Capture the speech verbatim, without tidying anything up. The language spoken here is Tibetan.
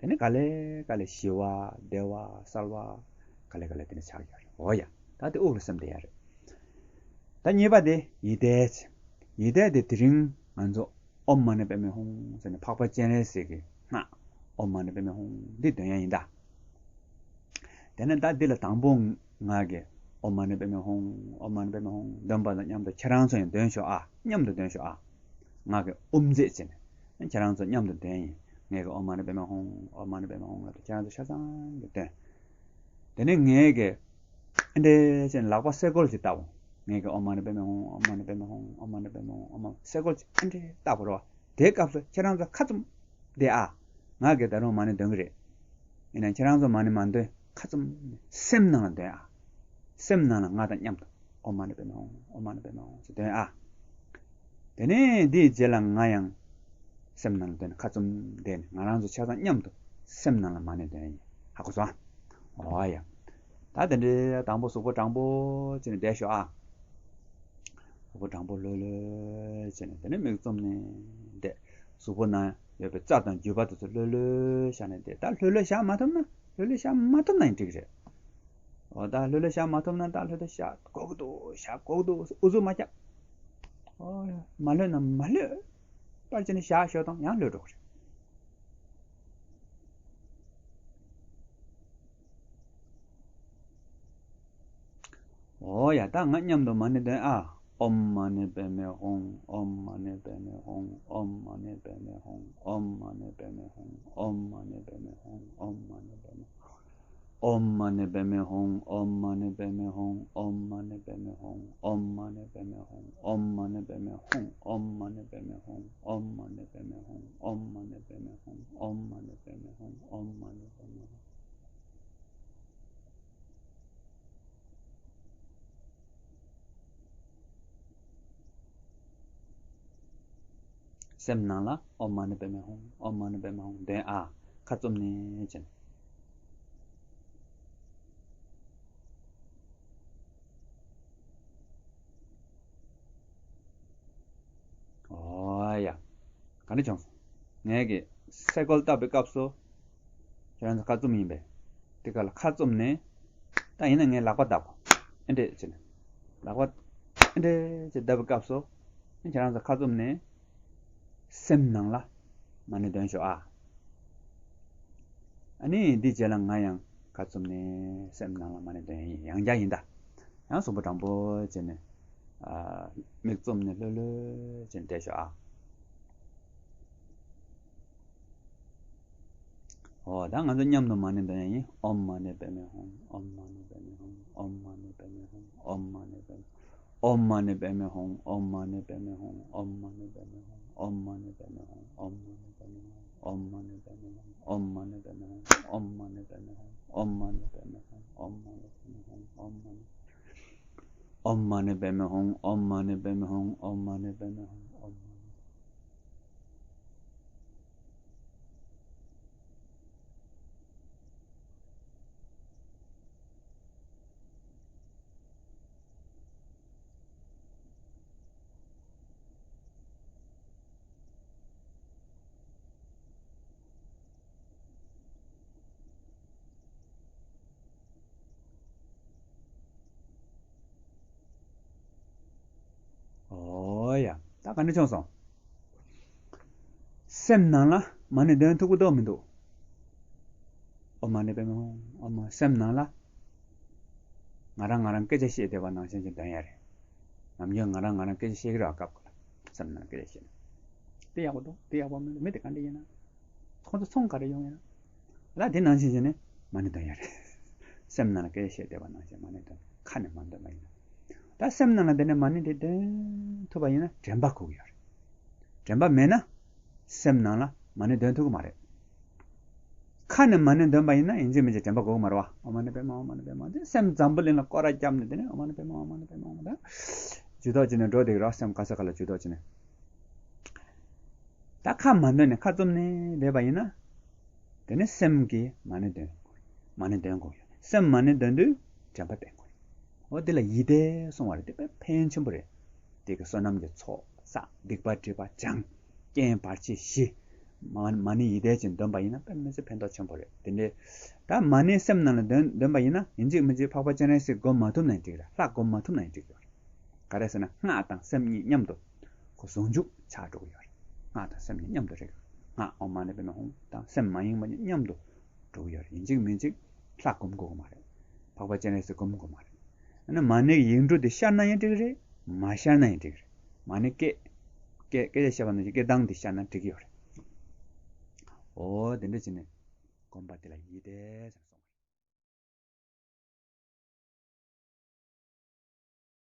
དེ་ནི་ག་ལེ་ག་ལེ་ཞི་བ་བདེ་བ་གསལ་བ་ག་ལེ་ག་ལེ་དེ་ནི་ཆགས་ཡོད་རེད། འོ་ཡ། ད་དེ་དབུགས་ལ་སེམས་བསྡད་ཡ་རེད། ད་གཉིས་པ་དེ་ཡིད་བཟླས་བྱས། ཡིད་བཟླས་དེ་དེ་རིང་ང་ཚོ་ཨོཾ་མ་ཎི་པདྨེ་ཧཱུྃ་ཟེར་ནས་འཕགས་པ་སྤྱན་རས་གཟིགས་ཀྱི་སྔགས་ཨོཾ་མ་ཎི་པདྨེ་ཧཱུྃ་འདི་འདོན་ཡ་ཡིན་ད། དེ་ནས་ད་འདི་ལ་དང་པོ་ང་གིས་ཨོཾ་མ་ཎི་པདྨེ་ཧཱུྃ་ཨོཾ་མ་ཎི་པདྨེ་ཧཱུྃ་འདོན་པ་དང་མཉམ་དུ་ཁྱེད་རང་ཚོ་ཡང་འདོན་ཤོག་ཨ། མཉམ་དུ་འདོན་ཤོག་ཨ། ང་གིས་ཨོཾ་རྫས་བྱས་ནས་ཁྱེད་རང་ཚོ་མཉམ་དུ་འདོན་ཡིན། ངས་གི་ཨོཾ་མ་ཎི་པདྨེ་ཧཱུྃ་ཨོཾ་མ་ཎི་པདྨེ་ཧཱུྃ་ལབ་དུས་ཁྱེད་རང་ཚོ་ཆ་ཚང་གིས་འདོན། དེ་ནས་ངས་གི་ཨ་འདྲས་བྱས་ནས་ལག་པ་སེ་གོལ་ཅིག་བཏབ་འོང་། ངས་གི་ཨོཾ་མ་ཎི་པདྨེ་ཧཱུྃ་ཨོཾ་མ་ཎི་པདྨེ་ཧཱུྃ་ཨོཾ་མ་ཎི་པདྨེ་ཧཱུྃ་ཨོཾ་མ་སེ་གོལ་ཅིག་ཨ་འདྲས་བཏབ་པ་རེད་བ། དེའི་སྐབས་སུ་ཁྱེད་རང་ཚོ་ཁ་བཙུམ་བསྡད་ཨ། ང་གིས་ད་རུང་མ་ཎི་འདོན་གི་རེད། ཡིན་ནའང་ཁྱེད་རང་ཚོ་མ་ཎི་མ་འདོན། ཁ་བཙུམ་ནས་སེམས་ནང་ལ་འདོན་ཨ། སེམས་ནང་ལ་ང་དང་མཉམ་དུ་ཨོཾ་མ་ཎི་པདྨེ་ཧཱུྃ་ཨོཾ་མ་ཎི་པདྨེ་ཧཱུྃ་ཟེར་འདོན་ཨ། དེ་ནས་འདིའི་རྗེས་ལ་ང་ཡང་སེམས་ནང་ལ་འདོན། ཁ་བཙུམ་བསྡད་ནས་ང་རང་ཚོ་ཆ་ཚང་མཉམ་དུ་སེམས་ནང་ལ་མ་ཎི་འདོན་ཡིན། ཧ་གོ་སོང་ཨ། འོ་ཡ། ད་དེ་འདྲའི་དང་པོ་གཟུགས་པོ་དྲང་པོ་བྱས་ནས་བསྡད་ཤོག་ཨ། གཟུགས་པོ་དྲང་པོ་ལྷོད་ལྷོད་བྱས་ནས་དེ་ནས་མིག་བཙུམ་ནས་བསྡད། གཟུགས་པོ་ནང་ཡོད་པའི་རྩ་དང་རྒྱུས་པ་དེ་ཚོ་ལྷོད་ལྷོད་བཞག་ནས་བསྡད། ད་ལྷོད་ལྷོད་བཞག་མ་ཐུབ་ན་ལྷོད་ལྷོད་བཞག་མ་ཐུབ་ན་ཡང་འགྲིག་གི་རེད། འོ་ད་ལྷོད་ལྷོད་བཞག་མ་ཐུབ་ན་ད་ལྷོད་ལྷོད་བཞག་དགོས་ཀྱི་འདུག་བཞག་དགོས་ཀྱི་འདུག་ཨུ་ཚུགས་མ་རྒྱག་འོ་ཡ། མ་ལྷོད་ན་མ་ལྷོད་པར་བྱས་ནས་བཞག་ཤོག་དང་ཡང་ལྷོད་འགྲོ་གི་རེད། འོ་ཡ། ད་ང་མཉམ་དུ་མ་ཎི་འདོན་ཨ། ཨོཾ་མ་ཎི་པདྨེ་ཧཱུྃ། ཨོཾ་མ་ཎི་པདྨེ་ཧཱུྃ། ཨོཾ་མ་ཎི་པདྨེ་ཧཱུྃ། ཨོཾ་མ་ཎི་པདྨེ་ཧཱུྃ། ཨོཾ་མ་ཎི་པདྨེ་ཧཱུྃ། ཨོཾ་མ་ཎི་པདྨེ་ཧཱུྃ། ཨོཾ་མ་ཎི་པདྨེ་ཧཱུྃ། ཨོཾ་མ་ཎི་པདྨེ་ཧཱུྃ། ཨོཾ་མ་ཎི་པདྨེ་ཧཱུྃ། ཨོཾ་མ་ཎི་པདྨེ་ཧཱུྃ། ཨོཾ་མ་ཎི་པདྨེ་ཧཱུྃ། ཨོཾ་མ་ཎི་པདྨེ་ཧཱུྃ། ཨོཾ་མ་ཎི་པདྨེ་ཧཱུྃ། ཨོཾ་མ་ཎི་པདྨེ་ཧཱུྃ། ཨོཾ་མ་ཎི་པདྨེ་ཧཱུྃ། སེམས་ནང་ལ་ཨོཾ་མ་ཎི་པདྨེ་ཧཱུྃ། ཨོཾ་མ་ཎི་པདྨེ་ཧཱུྃ་འདོན་ཨ། ཁ་བཙུམ་ནས་བྱས་ནས། འོ་ཡ། ག་འདྲ་བྱུང་སོང་། ངས་ཀྱི་སེ་གོལ་བཏབ་པའི་སྐབས་སུ། ཁྱེད་རང་ཚོ་ཁ་བཙུམ་ཡིན་པས། དེ་ག་ལ་ཁ་བཙུམ་ནས། ད་ཡིན་ན་ངས་ལག་པ་བརྡབ་གོ། ཨེ་འདྲས་བྱས་ནས། ལག་པ་ཨེ་འདྲས་བྱས་བརྡབ་པའི་སྐབས་སུ། ཁྱེད་རང་ཚོ་ཁ་བཙུམ་ནས། སེམས་ནང་ལ་མ་ཎི་འདོན་ཤོག་ཨ། ཨ་ནི་འདི་རྗེས་ལ་ང་ཡང་ཁ་བཙུམ་ནས་སེམས་ནང་ལ་མ་ཎི་འདོན་ཡིན། ཡང་བསྐྱར་ཡིན་ད། ཡང་གཟུགས་པོ་དྲང་པོ་བྱས་ནས། ཨ། མིག་བཙུམ་ནས་ལྷོད་ལྷོད་བྱས་ནས་བསྡད་ཤོག་ཨ། འོ་ད་ང་ཚོ་མཉམ་དུ་མ་ཎི་འདོན་ཡ་ཡིན། ཨོཾ་མ་ཎི་པདྨེ་ཧཱུྃ། ཨོཾ་མ་ཎི་པདྨེ་ཧཱུྃ། ཨོཾ་མ་ཎི་པདྨེ་ཧཱུྃ། ཨོཾ་མ་ཎི་པདྨེ་ཧཱུྃ། ཨོཾ་མ་ཎི་པདྨེ་ཧཱུྃ། ཨོཾ་མ་ཎི་པདྨེ་ཧཱུྃ། ཨོཾ་མ་ཎི་པདྨེ་ཧཱུྃ། ཨོཾ་མ་ཎི་པདྨེ་ཧཱུྃ། ཨོཾ་མ་ཎི་པདྨེ་ཧཱུྃ། ཨོཾ་མ་ཎི་པདྨེ་ཧཱུྃ། ཨོཾ་མ་ཎི་པདྨེ་ཧཱུྃ། ཨོཾ་མ་ཎི་པདྨེ་ཧཱུྃ། ཨོཾ་མ་ཎི་པདྨེ་ཧཱུྃ། ཨོཾ་མ་ཎི་པདྨེ་ཧཱུྃ། ཨོཾ་མ་ཎི་པདྨེ་ཧཱུྃ། ཨོཾ་མ་ཎི། འོ་ཡ། ད་ག་འདྲ་བྱུང་སོང་། སེམས་ནང་ལ་མ་ཎི་འདོན་ཐུབ་ཀྱི་འདུག་མི་འདུག་ཨོཾ་མ་ཎི་པདྨེ་ཧཱུྃ། ཨོཾ་མ། སེམས་ནང་ལ་ང་རང་ང་རང་སྐད་ཆ་བཤད་བསྡད་པ་ནང་བཞིན་ཅིག་འདོན་ཡ་རེད། ནམ་རྒྱུན་ང་རང་ང་རང་སྐད་ཆ་བཤད་ཀྱི་རེད་བ། སྐབས་ཁོ་ལ་སེམས་ནང་སྐད་ཆ་བཤད་ན། དེ་ཡག་པོ་འདུག་དེ་ཡག་པོ་མི་འདུག་མི་དེ་ག་འདྲ་ཡིན་ན། ཁོང་ཚོ་ཚོང་ག་རེ་ཡོང་ཡིན་ན། ལ་དེ་ནང་བཞིན་བྱས་ནས་མ་ཎི་འདོན་ཡ་རེད། སེམས་ནང་ལ་སྐད་ཆ་བཤད་བསྡད་པ་ནང་བཞིན་མ་ཎི་འདོན། ཁ་ནས་མ་འདོན་པ་ཡིན་ན། ད་སེམས་ནང་ལ་དེ་ནས་མ་ཎི་དེ་འདོན་ཐུབ་པ་ཡིན་ན་དྲན་པ་འགུག་ཡོད་རེད། དྲན་པ་མེད་ན། སེམས་ནང་ལ་མ་ཎི་འདོན་ཐུབ་ཀྱི་མ་རེད། ཁ་ནས་མ་ཎི་འདོན་པ་ཡིན་ན་ཡིན་གཅིག་མིན་གཅིག་དྲན་པ་འགུག་གི་མ་རེད་བ། ཨོཾ་མ་ཎི་པདྨེ་ཧཱུྃ། ཨོཾ་མ་ཎི་པདྨེ་ཧཱུྃ། དེ་སེམས་འཛམ་བུ་གླིང་ལ་སྐོར་ར་བརྒྱབ་ནས་དེ་ནས་ཨོཾ་མ་ཎི་པདྨེ་ཧཱུྃ། ཨོཾ་མ་ཎི་པདྨེ་ཧཱུྃ། ད་ཇུས་གཏོགས་བྱས་ནས་འགྲོ་བསྡད་ཀྱི་རེད་བ། སེམས་ག་ས་ག་ལ་ཇུས་གཏོགས་བྱས་ནས། ད་ཁ་མ་འདོན་ནས་ཁ་བཙུམ་ནས་བསྡད་པ་ཡིན་ན། དེ་ནས་སེམས་ཀྱིས་མ་ཎི་འདོན། མ་ཎི་འདོན་དགོས་ཡོད། སེམས་མ་ཎི་འདོན་དུས་དྲན་པ་བསྟེན་དགོས་ཡོད། འོ་དེ་ལ་ཡིད་བཟླས་གསུང་བ་རེད། དེ་དཔེ་ཕན་ཆེན་པོ་རེད། དེ་གི་བསོད་ནམས་ཀྱི་ཚོགས་བསགས། སྡིག་པ་སྒྲིབ་པ་སྦྱངས། རྐྱེན་བར་ཆད་ཞི། མ་མ་ཎི་ཡིད་བཟླས་ཅན་འདོན་པ་ཡིན་ན་དཔེ་མི་སྲིད་ཕན་ཐོགས་ཆེན་པོ་རེད། དེ་འདྲའི་ད་མ་ཎི་སེམས་ནང་ལ་འདོན་འདོན་པ་ཡིན་ན་ཡིན་གཅིག་མིན་གཅིག་འཕགས་པ་སྤྱན་རས་གཟིགས་སྒོམ་མ་ཐུབ་ན་ཡང་འགྲིག་རེད། ལྷ་སྒོམ་མ་ཐུབ་ན་ཡང་འགྲིག་གི་རེད། ག་རེ་ཟེར་ན་སྔགས་དང་སེམས་གཉིས་མཉམ་དུ་ཁོ་ཟུང་འཇུག་ཆགས་འགྲོ་གི་ཡོད་རེད། སྔགས་དང་སེམས་གཉིས་མཉམ་དུ་རེད། སྔགས་ཨོཾ་མ་ཎི་པདྨེ་ཧཱུྃ་དང་སེམས་མ་ཡེངས་པ་གཉིས་མཉམ་དུ་འགྲོ་གི་ཡོད་རེད། ཡིན་གཅིག་མིན་གཅིག་ལྷ་སྒོམ་དགོས་ཀྱི་མ་རེད། འཕགས་པ་སྤྱན་རས་གཟིགས་སྒོམ་དགོས་མ་རེད། ཨ་ནི་མ་ཎི་གི་ཡིག་འབྲུ་དེ་ཤར་ན་ཡང་འགྲིག་གི་རེད། མ་ཤར་ན་ཡང་འགྲིག་གི་རེད། མ་ཎི་སྐད་སྐད་སྐད་ཆ་བཤད་པ་ནང་བཞིན་སྐད་གདངས་དེ་ཤར་ན་འགྲིག་གི་ཡོད་རེད། འོ་དེ་འདྲ་བྱས་ནས་སྒོམ་པ་དེ་ལ་ཡིད་བཟླས་ཟེར།